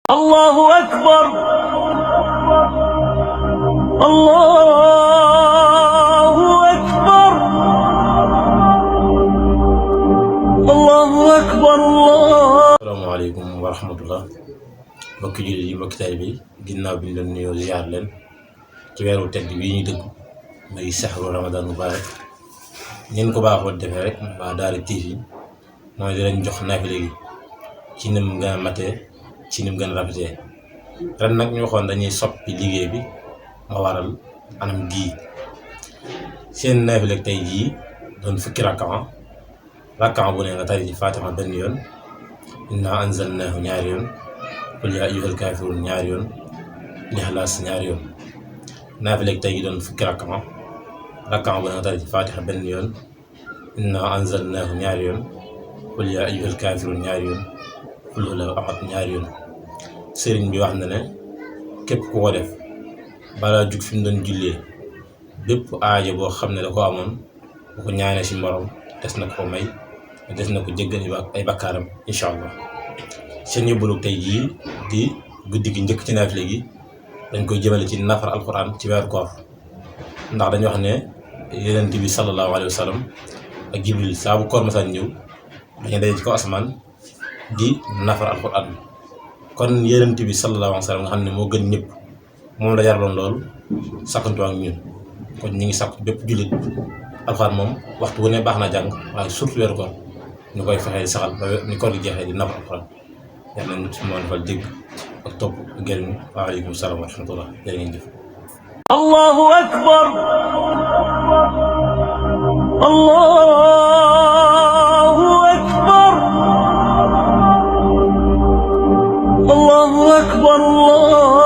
الله أكبر الله أكبر الله أكبر الله. asalaamaaleykum wa rahmatullah mbokki jullit yi mbokki taalibe yi ginnaaw bi ñu leen nuyoo ziar leen ci weeru tedd bii ñuy dëgg muy saxru ramadan mubaarak ñeen ko baaxoo defee rek waa Daara TV mooy di leen jox naafile gi ci nim gën a matee ci nim gën a rafetee ren nag ñu waxoon dañuy soppi liggéey bi ma waral anam gii seen naafile tey jii doon fukki rakkan bu ne nga tari ci Faatiha benn yoon, inna anzalnaahu ñaari yoon, qul yaa ayyuhal kaafiruun ñaari yoon, Ixlaas ñaari yoon. naafile tey gi doon fukki rakkan bu ne nga tari ci Faatiha benn yoon, inna anzalnaahu ñaari yoon, qul yaa ayyuhal kaafiruun ñaari yoon, qul huwallaahu ahad ñaari yoon. sëriñ bi wax na ne képp ku ko def balaa jug fi mu doon jullee bépp aajo boo xam ne da ko amoon bu ko ñaanee si morom des na ko may, des na ko jéggal ay bakkaaram incha allah. seen yóbbalu tey jii di guddi gi njëkk ci naafile gi dañ koy jëmale ci nafar alquran ci weeru koor, ndax dañu wax ne yonent bi sallallahu alayhi wa sallam ak jibril saa bu koor masaan ñëw dañuy daje ci kaw asamaan di nafar alquran. kon yonent bi sallallahu alayhi wa sallam nga xam ne moo gën ñëpp moom la jaraloon loolu sakkantu ak ñun, kon ñi ngi sakku bépp jullit alxuraan moom waxtu wu ne baax na jàng, waaye surtout weeru koor ñu koy fexee di saxal ba ni koor gi jeexee di nafar alxuraan. yàlla nañu ci moo defal dégg ak topp ak gërëm. waaleykum salaam wa rahmatullah. jërë ngeen jëf. Allahu akbar Allahu akbar Allahu akbar Allah.